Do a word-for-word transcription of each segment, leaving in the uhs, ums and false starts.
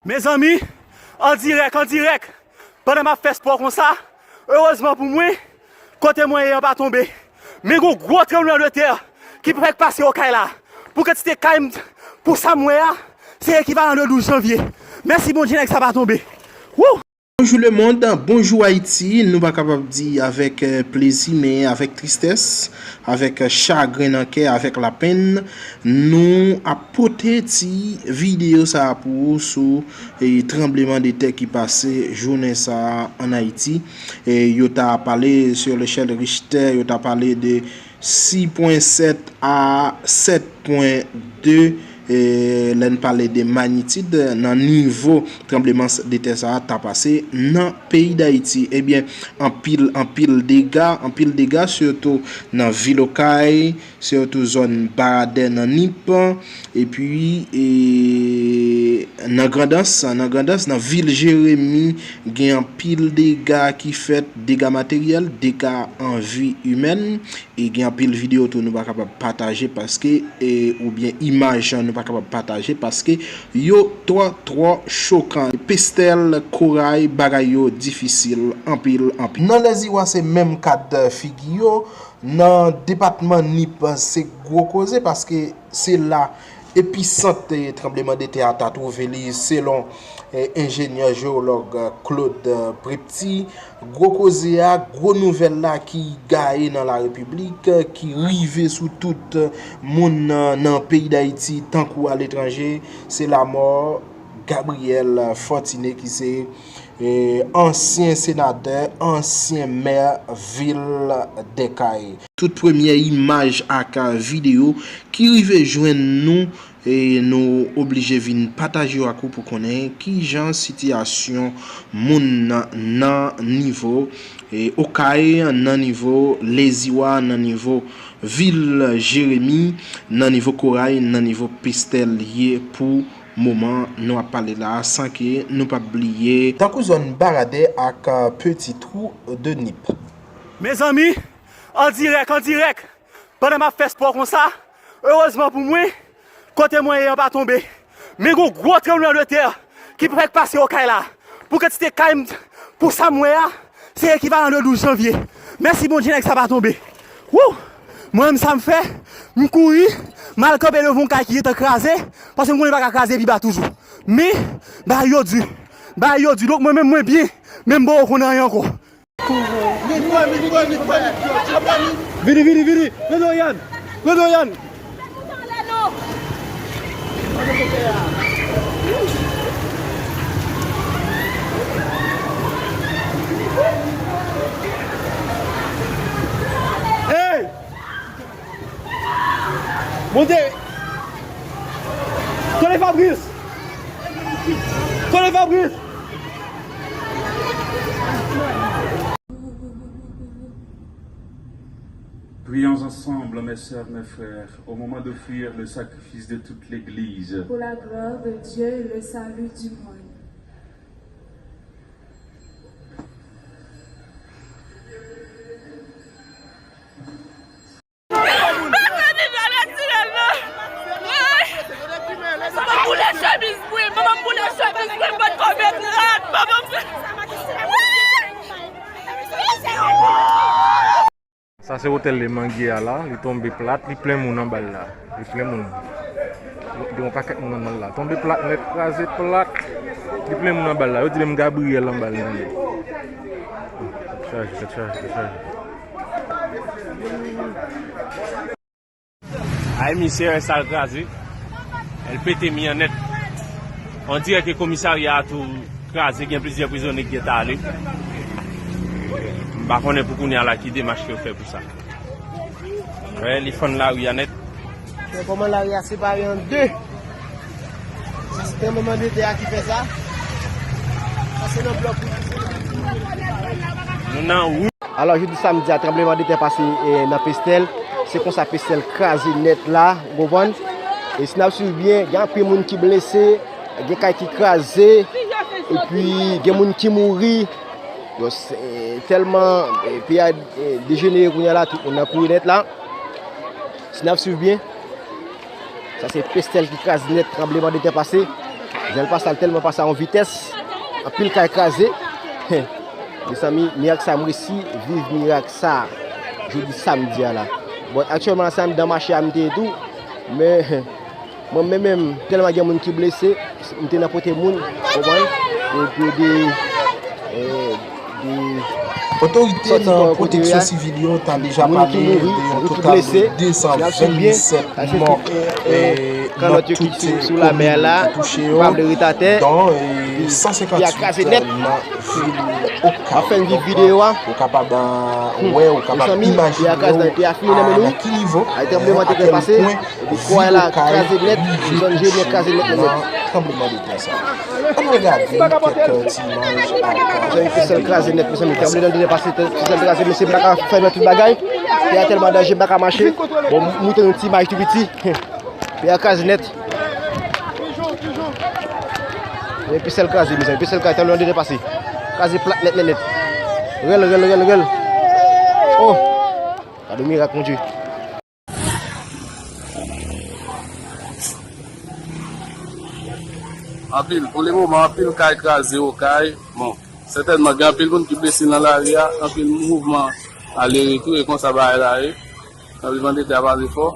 Mezanmi, an dirèk, an dirèk, pandan m ap fè spò konsa, erezman pou mwen, kote mwen ye an pa tonbe. Men gon gwo tranblemanntè ki fèk pase Okay la. Pou kantite kay m, pou sa m wè a, se ekivalan de douz janvye. Mèsi Bondye, nèg sa pa tonbe. Woo! Bonjou lemonn, bonjou Ayiti, nou pa kapab di avèk, eh, plezi, men avèk tristès, avèk, eh, chagren nan kè, avèk lapenn, nou ap pote ti videyo sa a pou ou sou, eh, tranblemanntè ki pase jounen sa a ann Ayiti. Eh, yo ta pale sur l'échelle Richter, yo ta pale de sis pwen sèt a sèt pwen de, eh, lè n pale de manyitid nan nivo tranblemanntè sa a ta pase nan peyi Dayiti. Ebyen, anpil, anpil dega, anpil dega, sitou nan vil Okay, sitou zòn Baradè nan Nip, epi, eh, nan Grandans, nan Grandans, nan vil Jeremi, gen anpil dega ki fèt, dega materyèl, dega an vi imèn, e gen anpil videyo tou nou pa kapab pataje paske, e, oubyen imaj nou pa kapab pataje paske yo twò, twò chokan. Pestèl, Koray, bagay yo difisil anpil, anpil. Nan Lèziwa se menm kad figi yo, nan depatman Nip se gwo koze paske se la episant, eh, tranblemanntè a ta twouve li, selon, eh, enjenyè jewològ, eh, Claude, eh, Prepty. Gwo koze a, gwo nouvèl la ki gaye nan larepiblik, eh, ki rive sou tout, eh, moun nan, nan peyi Dayiti, tankou aletranje, se lamò Gabriel Fortuné ki se e, ansyen senatè, ansyen mè vil Dèkay. Tout premyè imaj ak videyo ki rive jwenn nou, e, nou oblije vin pataje yo ak ou pou konnen kijan sitiyasyon moun nan, nan nivo, e, Okay, nan nivo Lèziwa, nan nivo vil Jeremi, nan nivo Koray, nan nivo Pestèl ye pou moman nou ap pale la a, san ke nou p ap bliye. Tankou zòn Baradè ak, euh, Petit Trou de Nip. Mezanmi, an dirèk, an dirèk, pandan m ap fè spò konsa, erezman pou mwen, kote mwen ye an pa tonbe. Men gon gwo tranblemanntè ki fèk pase Okay la. Pou kantite kay m, pou sa m wè a, se ekivalan de douz janvye. Mèsi Bondye, nèg sa pa tonbe. Wouh! Mwen menm sa m fè, m kouri, m al kanpe devan yon kay ki gentan kraze, paske m konnen li pa ka kraze pi ba toujou. Men, bagay yo di. Bagay yo di. Donk mwen menm mwen byen, men m poko konn anyen ankò. Vini, vini, vini. Pran non Yann. Pran non Yann. Hey! Monte! Tande Fabrice! Tande Fabrice! Prions ensemble, mes sœurs, mes frères, au moment d'offrir le sacrifice de toute l'Église. Pour la gloire de Dieu et le salut du monde. Manman m boule chemiz mwen, manman m boule chemiz mwen, mwen pa t konn met rad, manman m. Sa se otèl Le Manguier a la, li tonbe plat, li plen moun anba l la. Li plen moun. Gen yon pakèt moun anndan l la. Tonbe plat nèt, kraze plat. Li plen moun anba l la. Yo di menm Gabriel anba l tande. Tèt chaje, tèt chaje, tèt chaje. Ay, misye, sa l kraze. L pete mi an nèt. On dirè ke komisarya a tou kraze, gen plizyè prizonye ki gentan ale. M pa konnen pou kounye a la ki demach ke yo fè pou sa. Wè, li fann lari a nèt. Men kòman lari a separe an de? Sa se tranblemanntè a ki fè sa. Sa se nan blòk. Nou nan wout. Alò, jodi samdi a, tranblemanntè pase, eh, nan Pestèl. Se konsa Pestèl kraze nèt la, ou konprann? E si n ap swiv byen, gen anpil moun ki blese, gen kay ki kraze, epi gen moun ki mouri. Bon, se, tèlman, eh, peyi a, eh, dejenere kounye a la, tout moun nan kouri nèt la. Si n ap swiv byen, sa se Pestèl ki kraze nèt, tranblemanntè pase. Jan l pase a, l tèlman pase a yon vitès, anpil kay kraze. Mezanmi, mirak sa, m resi viv mirak sa jodi samdi a la. Bon, aktyèlman la, sa anndan mache a m te ye tou, men mwen menm, menm, tèlman gen moun ki blese, m te nan pote moun, konprann? Epi de, eh, de Otorite nan pwoteksyon sivil yo ta deja pale de yon total de de san venndisèt mò, eh, nan tout komin ki touche yo, don, eh, san senkantuit nan vil Okay. Donk, ou kapab, eh, wè, ou kapab imajine w, ah, nan ki nivo, eh, a kèl pwen vil Okay rive nan tranblemanntè sa. Ann gade kèk ti imaj. Zòn Epesèl kraze nèt, mezanmi. Tranblemanntè pase, Epesèl kraze, mesye, m pa ka fè nan tout bagay. Tè a tèlman danje, m pa ka mache. Bon, m montre yon ti imaj tou piti. Tè a kraze nèt. Epesèl kraze, mezanmi. Epesèl kraze, tranblemanntè pase. Kraze plat nèt, nèt, nèt. Rèl, rèl, rèl, rèl. Oh! Gade mirak, Bondye. Anpil, pou le moman, anpil kay kraze Okay. Bon, sètènman, gen anpil moun ki blese nan lari a, anpil mouvman ale retou, e konsa bagay la ye. Tranblemanntè a pase fò.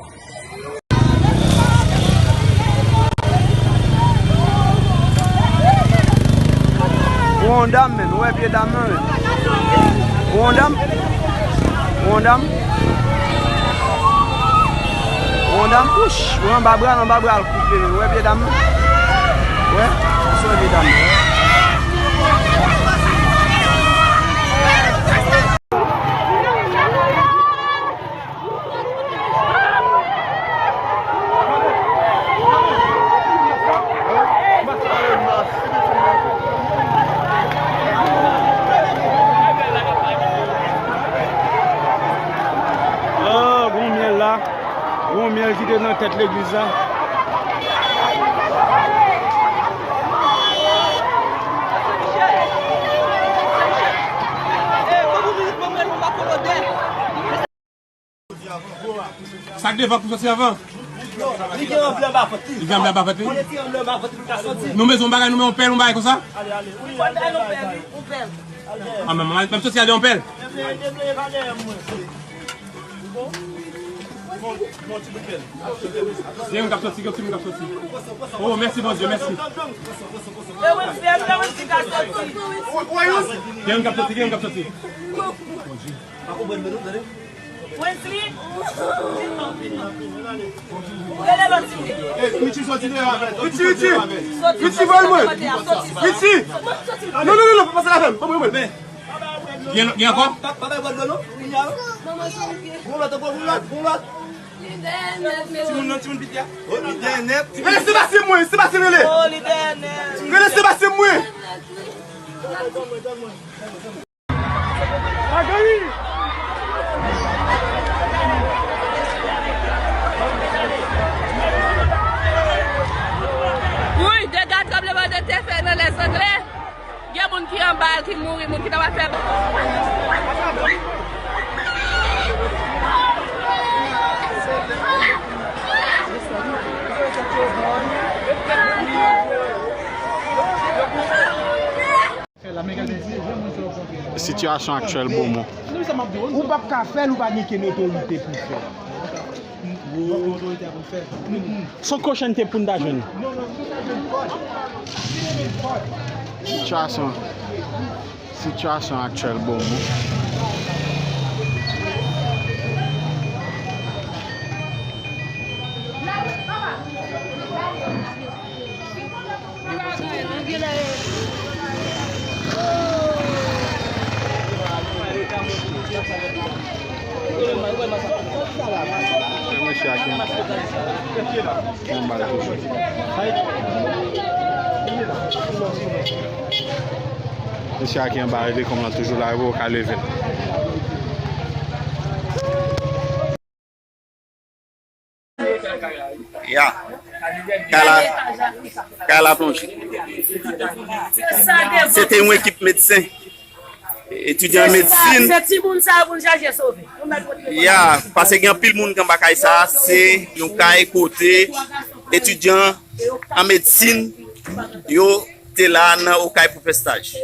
Ou wè yon dam, menn. Ou wè pye dam nan, menn. Ou wè yon dam. Ou wè yon dam. Ou wè yon dam. Wouch. Ou wè anba bra l, anba bra l koupe, menn. Ou wè pye dam nan. Ou wè? Ou wè pye dam nan. Ah, gon myèl la. Gon myèl ki te nan tèt legliz la. Sa k devan pou soti anvan. Li gen anvlè anba vant li. Li gen anvlè anba vant li. Konnen ti anvlè anba vant li pou l ka soti. Nou bezwen yon bagay, nou men yon pèl, yon bagay konsa. Ale, ale. Wi, ale, ale, ale. An, men, men, men soti ale yon pèl. Depleye pa dèyè mwen. Gen yon k ap soti, gen yon timoun k ap soti. Oh, mèsi, Bondye, mèsi. Gen yon k ap soti, gen yon k ap soti. Wesley! Rele lòt timoun. Richie, soti deyò avè l. Richie, Richie! Richie, voye l mwen! Richie! Non, non, non, non, pa pase l avè m. Ban mwen, mwen. Gen, gen ankò? Pa, pa bay bwè dlo, non. Gon lòt ankò, gon lòt, gon lòt. Timoun nan, timoun piti a. Oh, li dèyè nèt. Rele Sebastien mwen, Sebastien rele. Oh, li dèyè nèt. Rele Sebastien mwen. Woy, dega tranblemanntè fè nan Lèzangle. Gen moun ki anba l, ki mouri, moun ki nan afè. Sitiyasyon aktyèl Bomon. Ou p ap ka fè l, ou pa gen kenn otorite pou fè. Se yon kochonte pou n ta jwenn. Sitiyasyon, sitiyasyon aktyèl Bomon. Mesye a ki, ki anba l toujou. Mesye a ki anba, rele kòm lan toujou la, yo poko ka leve l. Ya. Kay la, kay la plonje. Se te yon ekip medsen, etidyan an medsin. Se timoun sa yo pou n chache sove. Ya, paske gen anpil moun ki anba kay sa, se yon kay kote etidyan an medsin Yo te la nan Okay pou fè staj.